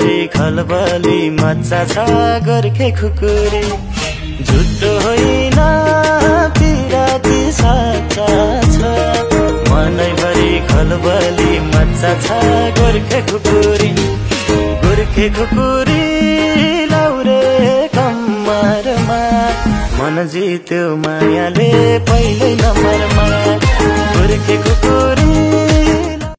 मनैभरि खलबली मच्चा छ गोर्खे खुकुरी झुटो होइन पिराती सच्चा छ मनैभरि खलबली मच्चा छ गोर्खे खुकुरी लाउरे कम्मरमा मन जित्यो मायाले पहिलो नम्बरमा गोर्खे खुकुरी